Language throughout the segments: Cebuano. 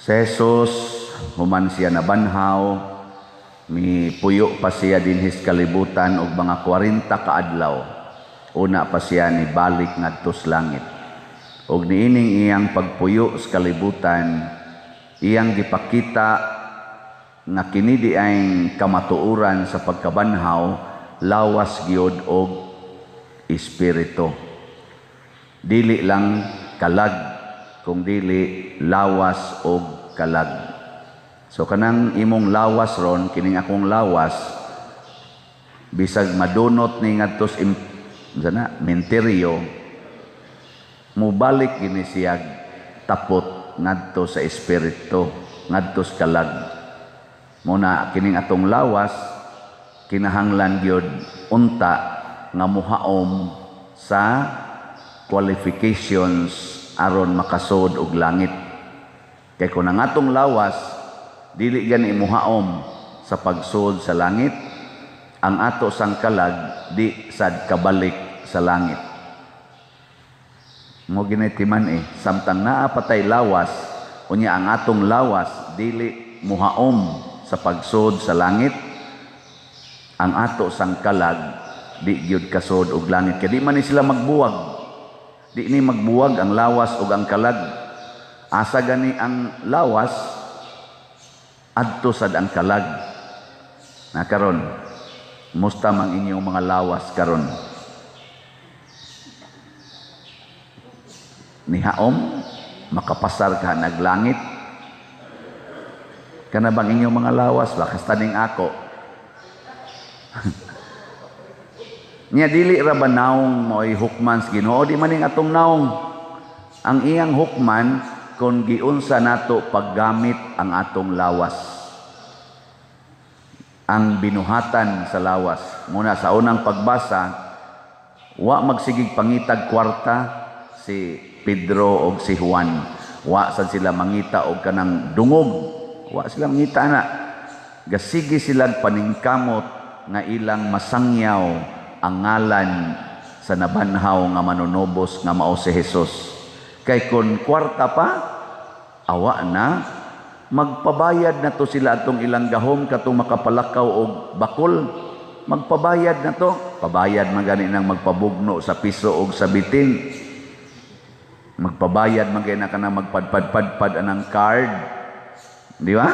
Si Jesus, human siya nabanhaw, mipuyo pa siya dinhis kalibutan og mga 40 ka adlaw. Una pa siya ni balik ngadto sa langit. Og niining iyang pagpuyo sa kalibutan, iyang gipakita nga kini diay kamatuoran sa pagkabanhaw, lawas gyud og espiritu. Dili lang kalag, kung dili lawas og kalag. So kanang imong lawas ron, kining akong lawas, bisag madunot ni ngadto sa sana, menteryo, mubalik gini siya tapot ngadto sa espiritu, ngadto sa kalag. Muna kining atong lawas kinahanglan gyud unta nga muhaom sa qualifications aron makasud og langit. Kay kung ang atong lawas dili gani muhaom sa pagsud sa langit, ang ato sang kalag di sad kabalik sa langit. Mo ginitiman eh, samtang naa patay lawas, unya ang atong lawas dili muhaom sa pagsud sa langit, ang ato sang kalag di gyud kasud og langit. Kay di man ni sila magbuwag. Di ni magbuwag ang lawas ug ang kalag. Asa gani ang lawas, adto sad ang kalag. Na karon, musta mang inyong mga lawas karon? Nihaom, makapasar ka naglangit. Kana bang inyong mga lawas ba kastaning ako? Nya dili ra ba naong mo'y hukman sa Ginoo, di man ning atong naong. Ang iyang hukman kon giunsa nato paggamit ang atong lawas. Ang binuhatan sa lawas. Muna sa unang pagbasa, wa magsigig pangitag kwarta si Pedro og si Juan. Wa sad sila mangita og kanang dungog. Wa sila mangita na. Gasigi sila paningkamot nga ilang masangyaw ang ngalan sa nabanhaw nga manunubos nga mao si Jesus. Kay kun kwarta pa, awa na, magpabayad na to sila atong ilang gahom katong makapalakaw og bakol. Magpabayad na to. Pabayad man gani nang magpabugno sa piso og sa bitin. Magpabayad man gani na kanang magpadpadpadpad anang card. Di ba?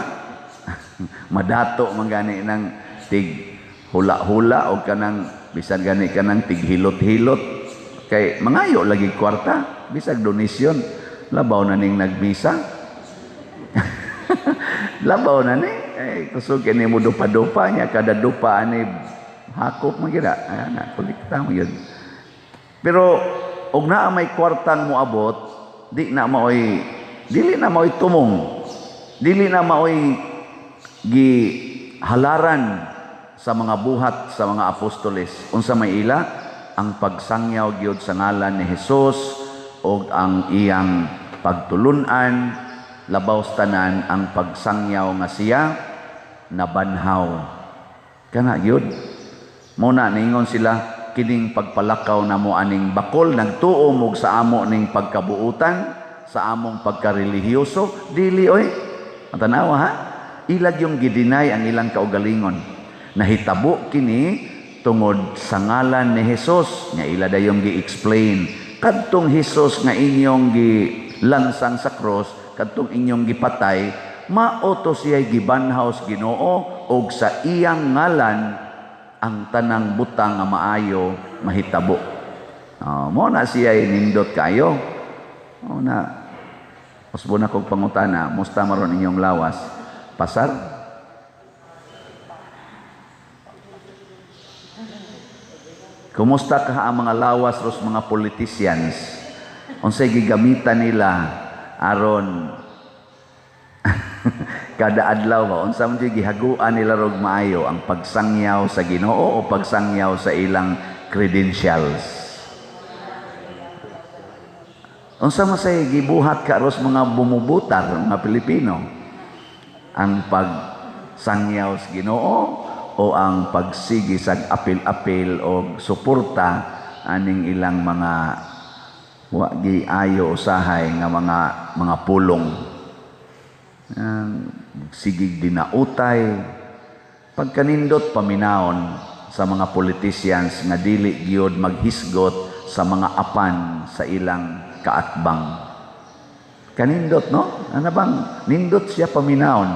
Madato man gani nang tig hula-hula og kanang bisan gani kanang tig hilot-hilot. Kay mangayo lagi kwarta, bisag donasyon, labaw na ning nagmisa. Labaw na ni, eh, kusog kini mo dupa-dupa niya, kada dupa ani hakop man gyud. Ayan na, kolekta mo yun. Pero og naa may kwartang moabot, di na maoy, dili na maoy tumong, dili na maoy gihalaran sa mga buhat sa mga apostoles. Unsa may ila? Ang pagsangyaw gyud sa ngalan ni Hesus og ang iyang pagtulun-an, labaw sa tanan ang pagsangyaw nga siya nabanhaw. Kana gyud. Muna ningon sila kining pagpalakaw namo aning bakol, nagtuo mog sa amo ning pagkabuutan, sa among pagkarelihiyoso, dili oy. Tanawa ha? Ilag yung gidinay ang ilang kaugalingon. Nahitabo kini tungod sa ngalan ni Hesus. Nga ila dayong gi-explain. Kadtong Hesus nga inyong gilansang sa cross, kadtong inyong gipatay, mao to siya'y gibanhaw sa Ginoo og sa iyang ngalan ang tanang butang nga maayo mahitabo. Mo na siya'y nindot kayo. Mo na usbo na kog pangutana, musta maron inyong lawas? Pasar? Kumusta ka ang mga lawas ros mga politicians? Unsay gigamitan nila aron kada adlaw ba? Unsa man jud gihaguan nila rog maayo, ang pagsangyaw sa Ginoo o pagsangyaw sa ilang credentials? Unsa man say gibuhat ka ros mga bumubutar mga Pilipino? Ang pagsangyaw sa Ginoo o ang pagsigi sa apil-apil o suporta aning ilang mga wa giayo usahay nga mga pulong? Sigig dinautay. Pagkanindot paminawon sa mga politicians nga dili gyud maghisgot sa mga apan sa ilang kaatbang. Kanindot, no? Ano bang nindot siya paminawon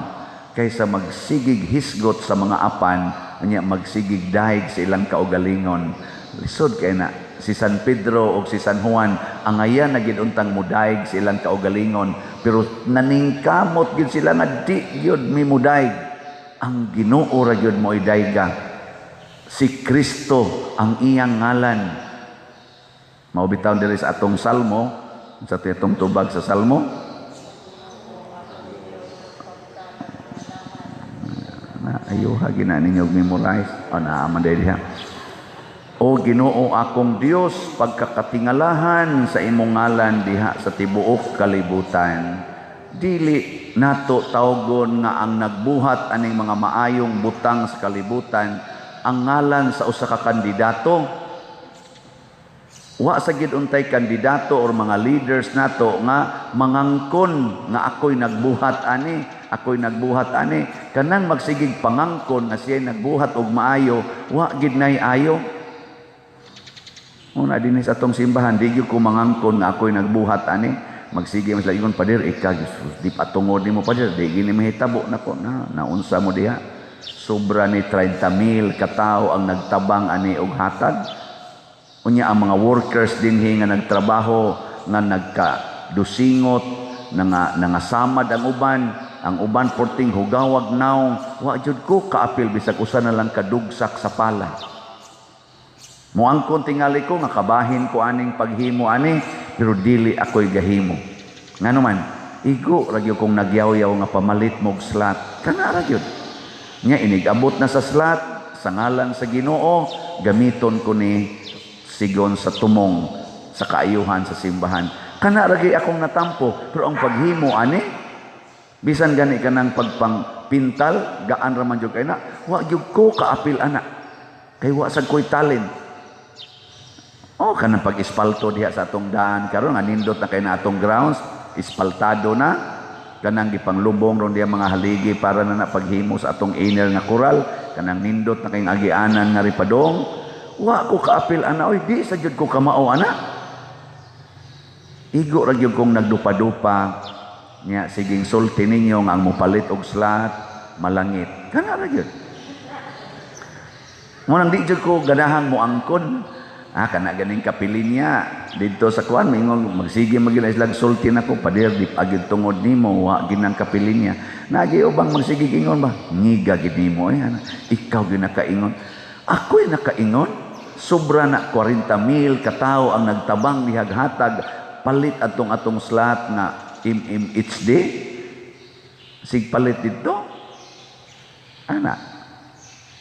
kaysa magsigig hisgot sa mga apan, anya magsigig dahig sa ilang kaugalingon. Lisod kay na si San Pedro o si San Juan angayan na gid untang mudaig sa ilang kaugalingon, pero naningkamot gid sila nga di gyud mi mudaig. Ang Ginoo ra gyud mo idayga. Si Kristo ang iyang ngalan. Mao bitaw diri sa atong salmo, sa atong tubag sa salmo. Na ayuha gina ninyo memorize. O naa man diha. O Ginoo akong Dios, pagkakatingalahan sa imong ngalan diha sa tibuok kalibutan. Dili nato tawgon nga ang nagbuhat aning mga maayong butang sa kalibutan ang ngalan sa usa ka kandidato. Wa sa gid untay kandidato or mga leaders nato nga mangangkon nga ako'y nagbuhat ani, ako'y nagbuhat ani. Kanang magsigig pangangkon nga siya nagbuhat og maayo, wa gid nay ayo. Una dinhi sa atong simbahan, di gyud ko mangangkon nga ako'y nagbuhat ani. Magsige mas ingon, "Pader, ika di patungod nimo, pader, di gini mahitabo nako." Na naunsa mo diha? Sobra ni 30,000 katao ang nagtabang ani og hatag. Unya ang mga workers dinhi nga nagtrabaho nga nagkadusingot, nga nangasamad ang uban porting hugawag naong, wa jud ko kaapil bisag usa na lang kadugsak sa pala. Muangkon tingali ko nga kabahin ko aning paghimo ani, pero dili ako'y gahimo. Ngano man, igo ra gyud kong nagyaw-yaw nga pamalit mog slot. Kana ra gyud. Nya inig-abot na sa slot, sa ngalan sa Ginoo, gamiton ko ni sigon sa tumong sa kaayuhan sa simbahan. Kana ra gyud akong natampo, pero ang paghimo ani, bisan gani kanang pagpangpintal, gaan ra man jud kay na, wa gyud ko kaapil ana. Kay wa sad ko'y talent. O kanang pag-espalto diha sa atong daan karon nga nindot na kay na atong grounds, espaltado na, kanang gipanglubong ron diha mga haligi para na na paghimo sa atong inner nga koral, kanang nindot na kayong agianan nga ripadong. Wa ko kaapil ana oy, di sa jud ko kamao ana. Igo ra gyud kong nagdupa-dupa nya siging sulti ninyo nga ang mopalit og slot malangit. Kana ra gyud. Mo nang di jud ko ganahang moangkon. Ah, kana ganing kapilin niya didto sa kuan, mingon magsige magila islag sulti nako, "Pader, di agid tungod nimo wa ginang kapilin niya." Nagi ubang magsige ingon ba, "Ngiga gid nimo eh, ana. Ikaw gyud nakaingon." Ako'y nakaingon. Sobra na 40,000 katao ang nagtabang nihaghatag palit atong atong slot nga MMHD. Sig palit didto. Ana.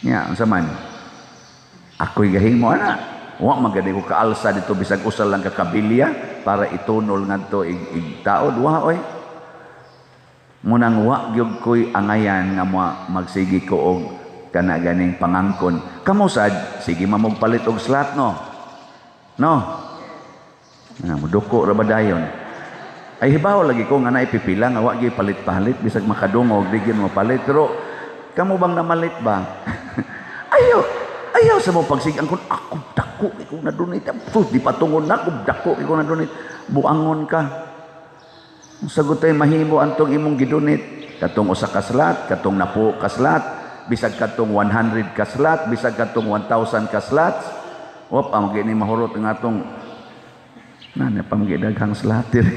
Nya unsa man? Ako'y gahimo ana. Wa man gani ko kaalsa dito bisag usa lang ka kabilya para itunol ngadto ig taod, wa oy. Munang wa gyud ko'y angayan nga magsige ko og kana ganing pangangkon. Kamo sad sige mamog palit og slot, no? No. Na muduko ra ba dayon? Ay hibaw lagi ko nga naipipila nga wa gyud palit-palit, bisag makadungog di gyud mopalit, pero kamo bang namalit ba? Ayo, ayaw sa mo pagsigang kun ako dako ikaw na donate. Sus, di patungod na ako dako ikaw na donate. Buangon ka. Sagot tay mahimo antong imong gidonate. Katong usa ka slot, katong napo ka slot, bisag katong 100 ka slot, bisag katong 1,000 ka slots. Wop, ang gini mahurot nga atong na na pamagi daghang slot diri.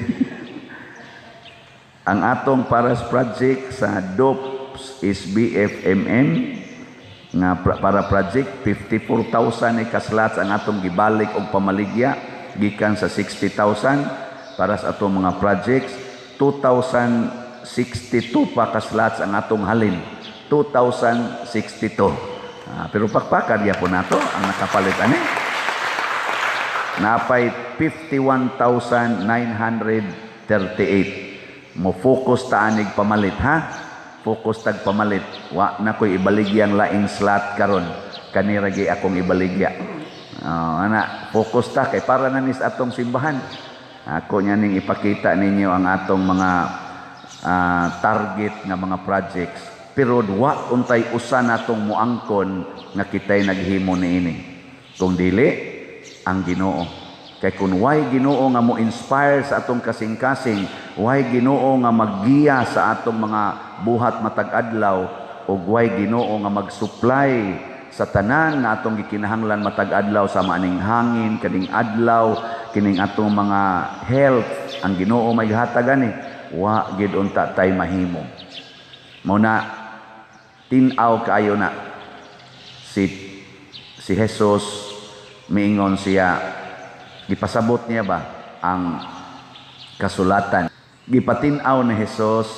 Ang atong paras project sa DOPS is BFMM nga para project 54,000 ni ka slots ang atong gibalik og pamaligya gikan sa 60,000 para sa atong mga projects. 2,062 pa ka slots ang atong halin, 2,062. Pero pakpakan gyapon nato ang nakapalit ani, napay 51,938. Mo focus ta anig pamalit, ha, focus tag pamalit. Wa na ko'y ibaligyang laing slot karon, kanira gi akong ibaligya. Oh, ana, focus ta kay para na nis atong simbahan. Ako nya ning ipakita ninyo ang atong mga target nga mga projects, pero wa untay usa natong muangkon nga kitay naghimo niini kung dili ang Ginoo. Kay kung way Ginoo nga mo inspire sa atong kasing-kasing, way Ginoo nga maggiya sa atong mga buhat matag adlaw, ug way Ginoo nga mag-supply sa tanan nga atong gikinahanglan matag adlaw, sama aning hangin, kaning adlaw, kining atong mga health, ang Ginoo may gihatag ani, wa gid unta tay mahimo. Mao na tin-aw kaayo na si Jesus. Miingon siya, gipasabot niya ba ang kasulatan. Gipatin-aw ni Jesus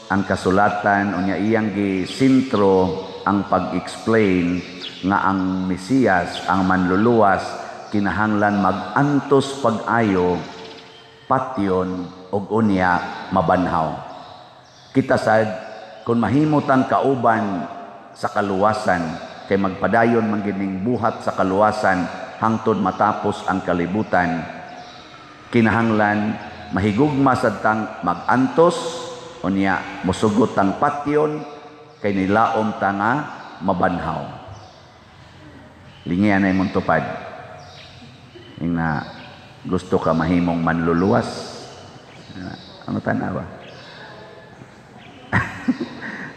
ang kasulatan, unya iyang gisintro ang pag-explain nga ang Mesiyas, ang Manluluwas, kinahanglan mag-antos pag-ayo, patyon ug unya mabanhaw. Kita sad kung mahimo tang kauban sa kaluwasan, kay magpadayon man gining buhat sa kaluwasan hangtod matapos ang kalibutan, kinahanglan mahigugma sad tang mag-antos, unya mosugot tang patyon, kay nilaom ta nga mabanhaw. Lingian na imong tupad. Ingna, "Gusto ka mahimong manluluwas?" Ano tanawa?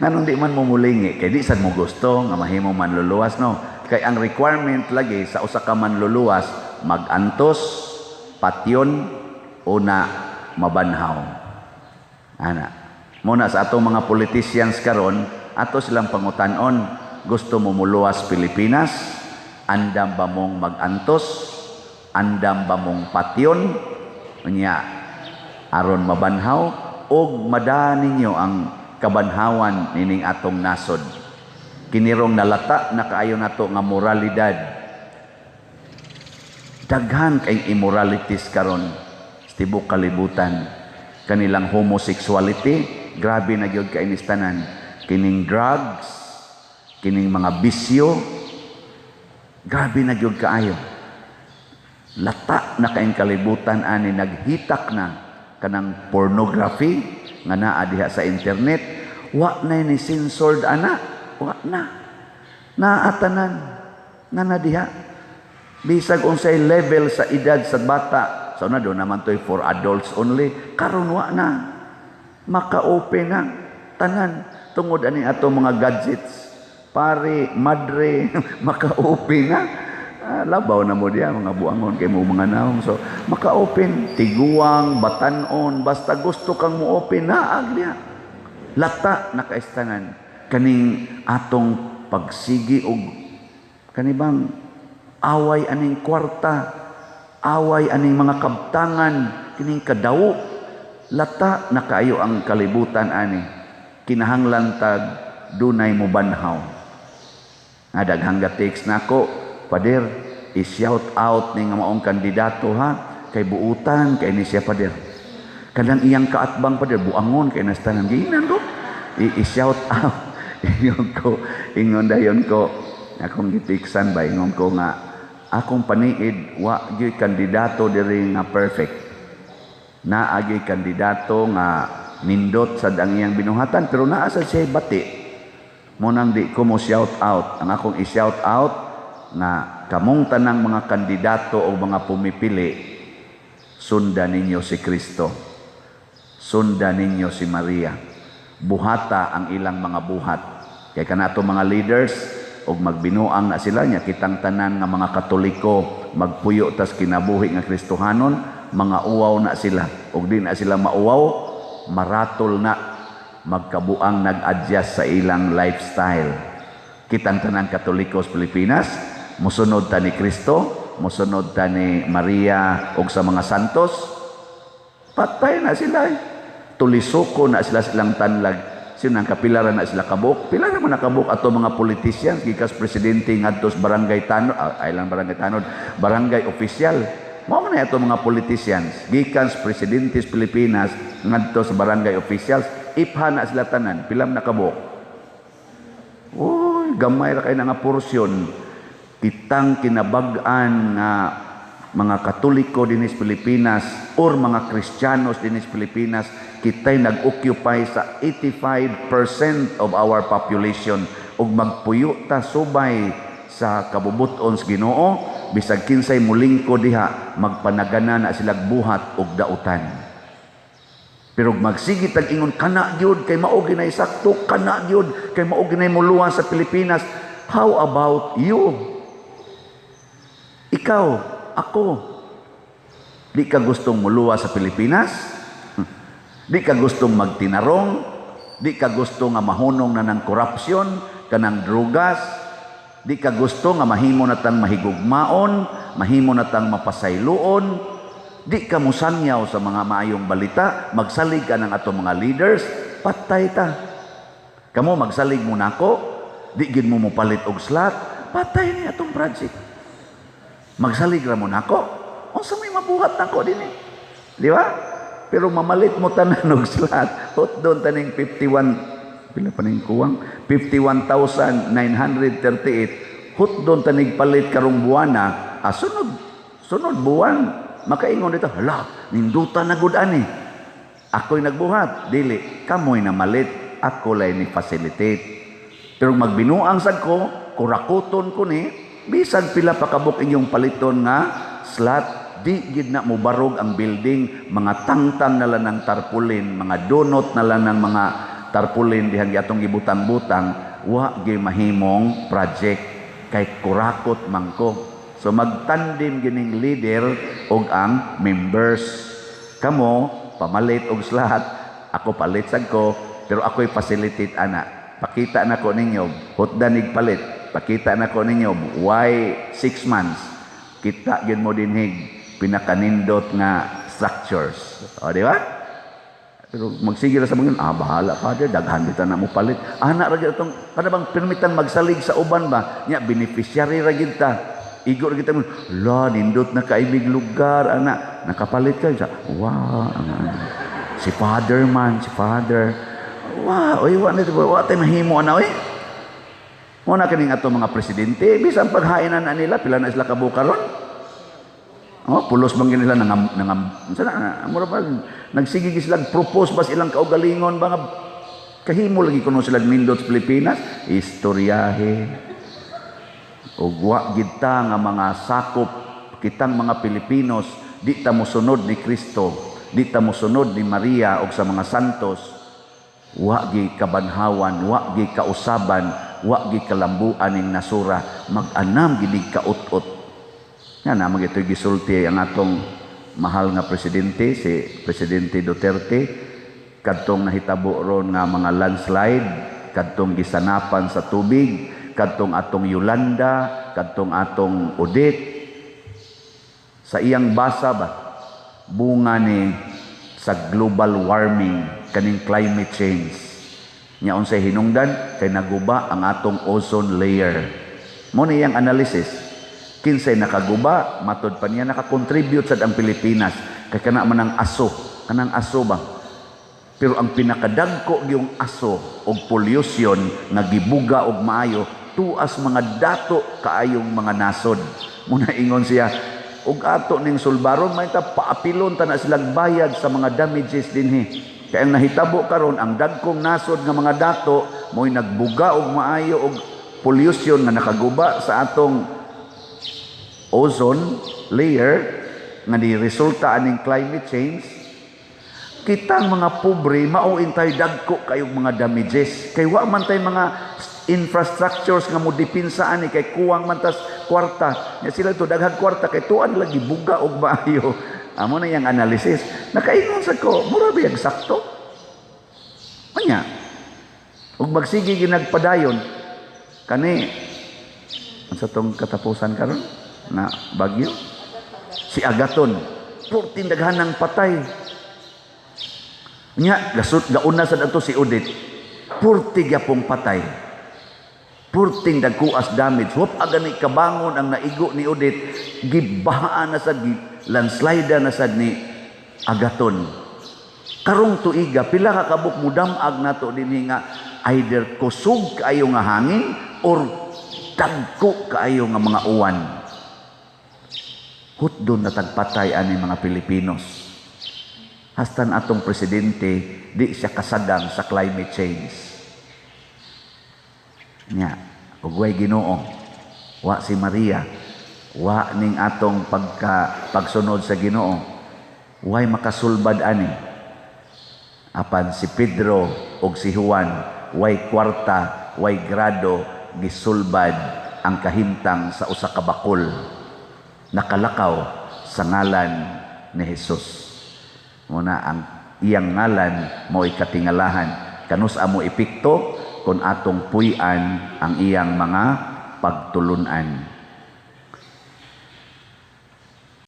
Nganong di man mo mulingi? Kay di sad mo gusto nga mahimong manluluwas, no? Kay ang requirement lagi sa usa ka manluluwas, magantos, patyon, una mabanhaw. Ana. Muna sa atong mga politicians karon, ato silang pangutan-on, "Gusto mo muluwas Pilipinas? Andam ba mong magantos? Andam ba mong patyon? Unya aron mabanhaw og mada ninyo ang kabanhawan nining atong nasod?" Kinirong nalata na kaayo nato nga moralidad. Daghan kay immoralities karon sa tibok kalibutan. Kanilang homosexuality, grabe na gyud kainis tanan. Kining drugs, kining mga bisyo, grabe na gyud kaayo. Lata na kaing kalibutan ani, naghitak na kanang pornography nga naa diha sa internet, wa na ni censored ana, wa na. Naatanan na na diha. Bisag unsay level sa edad sa bata, so na do naman to'y for adults only, karon wa na. Maka-open na tanan tungod ani ato mga gadgets. Pare, madre, maka-open na. Ah, labaw na mo diya, mga buangon kay mo mga naong. So, maka-open, tiguang, batanon, basta gusto kang mo open, naag diya. Lata na kaistanan kaning atong pagsigi og kanibang away aning kwarta, away aning mga kabtangan, kining kadawo. Lata na kaayo ang kalibutan ani. Kinahanglan tag dunay mobanhaw. Nga daghang ga-text nako, "Pader, i-shout out ni nga maong kandidato ha, kay buutan kay ni siya, pader. Kanang iyang kaatbang, pader, buangon kay nas tanan." Giingnan ko, i-shout out. Ingon ko, ingon dayon ko, akong gitiksan ba, ingon ko nga, akong paniid, wa gyud kandidato diri nga perfect. Naa gyud kandidato nga nindot sad ang iyang binuhatan, pero naa sad siya bati. Mo nang di ko mo shout out. Ang akong i-shout out nga kamong tanang mga kandidato o mga pumipili, sunda ninyo si Kristo. Sunda ninyo si Maria. Buhata ang ilang mga buhat. Kay kanato mga leaders og magbinuang na sila nya kitang tanan nga mga Katoliko magpuyo tas kinabuhi nga Kristohanon, mga uwaw na sila. Og di na sila mauwaw, maratol na, magkabuang nag-adjust sa ilang lifestyle. Kitang tanang Katoliko sa Pilipinas, musunod ta ni Kristo, musunod ta ni Maria og sa mga santos, patay na sila eh. Tulisuko na sila silang tanlag. Sino ang kapila ra na sila kabuk? Pila ra man nakabuk ato mga politicians, gikas presidente ngadto sa barangay tanod, ay lang barangay tanod, barangay official. Mao man na ato mga politicians, gikan sa presidente sa Pilipinas ngadto sa barangay officials, ipha na sila tanan, pila man nakabuk? Uy, gamay ra kay na nga porsyon. Kitang kinabag-an nga Mga Katoliko dinhi sa Pilipinas or mga Kristiyanos dinhi sa Pilipinas, kita'y nag-occupy sa 85% of our population. Ug magpuyo ta subay sa kabubuton sa Ginoo, bisag kinsay mulingko diha, magpanagana na silag buhat og dautan. Pero magsige tag ingon, "Kana gyud kay mao ginay sakto, kana gyud kay mao ginay muluwas sa Pilipinas." How about you? Ikaw, ako, di ka gustong muluwas sa Pilipinas? Di ka gustong magtinarong? Di ka gusto nga mahunong na ng korupsyon, kanang drugas? Di ka gusto nga mahimo na tang mahigugmaon, mahimo na tang mapasayloon? Di ka musangyaw sa mga maayong balita, magsalig ka ng atong mga leaders, patay ta. Kamo magsalig mo nako, di gid mo mopalit og slot, patay ni atong project. Magsalig ra mo nako, unsa may mabuhat nako dinhi? Di ba? Pero mamalit mo tanan og slot, hutdon taning 51, pila pa ning kuwang? 51,938, hutdon tanig palit karong buwana, sunod sunod buwan makaingon dito, "Hala, ninduta na gud ani." Ako'y nagbuhat, dili, kamoy na malit, ako lay ni facilitate. Pero magbinuang sad ko, kurakuton ko ni, bisan pila pa kabuk inyong paliton nga slot, di gid na mobarog ang building, mga tangtang na lang ng tarpaulin, mga donot na lang ng mga tarpaulin dihang atong gibutang-butang, wa gyud mahimong project kay kurakot man ko. So magtandem gining leader og ang members. Kamo pamalit og slot, ako palit sad ko, pero ako'y facilitate ana. Pakita na ko ninyo, hutdan ig palit. Pakita na ko ninyo why 6 months. Kita gyud mo dinhig pinakanindot nga structures. O, di ba? Pero magsige ra sa mga, "Ah, bahala, Father, daghan bitaw na mo palit." Ana ra gyud atong kada bang permitan magsalig sa uban ba? Nya beneficiary ra gyud ta. Igo ra gyud ta mo, "La, nindot na kaibig lugar, ana." Nakapalit ka sa, wow, si Father man, si Father. Wow, oy, wa na wa tay mahimo ana oy. Mo na kining ato mga presidente, bisan paghainan na nila, pila na sila kabuok karon? Oh, pulos man nila nangam nangam unsa na mura pa nagsige sila propose bas ilang kaugalingon ba nga kahimo lagi kuno sila nindot sa Pilipinas, istoryahe. Ug wa gid ta nga mga sakop, kitang mga Pilipinos, di ta mosunod ni Kristo, di ta mosunod ni Maria og sa mga santos, wa gi kabanhawan, wa gi kausaban, wa gi kalambuan ning nasura, mag-anam gid kaut-ot. Nga na ito'y gisulti ang atong mahal nga presidente, si Presidente Duterte, kadtong nahitabo ron nga mga landslide, kadtong gisanapan sa tubig, kadtong atong Yolanda, kadtong atong Odette. Sa iyang basa ba, bunga ni sa global warming, kaning climate change. Nya unsay hinungdan? Kay naguba ang atong ozone layer. Mo ni iyang analysis. Kinsay nakaguba? Matod pa niya, nakakontribute sad ang Pilipinas kay kana man ang aso, kanang aso ba. Pero ang pinakadagko yung aso og pollution nga gibuga og maayo tuas mga dato kaayong mga nasod. Muna ingon siya, og ato ning sulbaron may ta paapilon ta na silang bayad sa mga damages dinhi. Kay ang nahitabo karon, ang dagkong nasod nga mga dato mo'y nagbuga og maayo og pollution nga nakaguba sa atong ozone layer nga ni resulta aning climate change. Kitang mga pobre mao intay dagko kayong mga damages kay wa man tay mga infrastructures nga mo depensa ani kay kuwang man tas kwarta. Nya sila to daghang kwarta kay tuan lagi buga og maayo. Amo na yang analysis. Nakaingon sa ko, mura ba sakto anya ug magsige ginagpadayon kani sa tong katapusan karon na bagyo, si Agaton, 14 daghan ng patay. Nya gasut gauna sa ato si Odette, 40 gyapong patay, 14 dagkuas damage. Hop agani kabangon ang naigo ni Odette, gibahaan na sad, landslide na sad ni Agaton. Karong tuiga, pila ka kabuk mudamag nato dinhi nga either kusog kaayo nga hangin or dagko kaayo nga mga uwan. Hutdon na tagpatay ani mga Pilipinos. Hastan atong presidente, di siya kasadang sa climate change. Nya, ug way Ginoo, wa si Maria, wa ning atong pagsunod sa Ginoo, way makasulbad ani. Apan si Pedro ug si Juan, way kwarta, way grado, gisulbad ang kahimtang sa usa ka bakol nakalakaw sa ngalan ni Jesus. Muna ang iyang ngalan mo'y katingalahan. Kanus-a mo epekto kung atong puy-an ang iyang mga pagtulunan.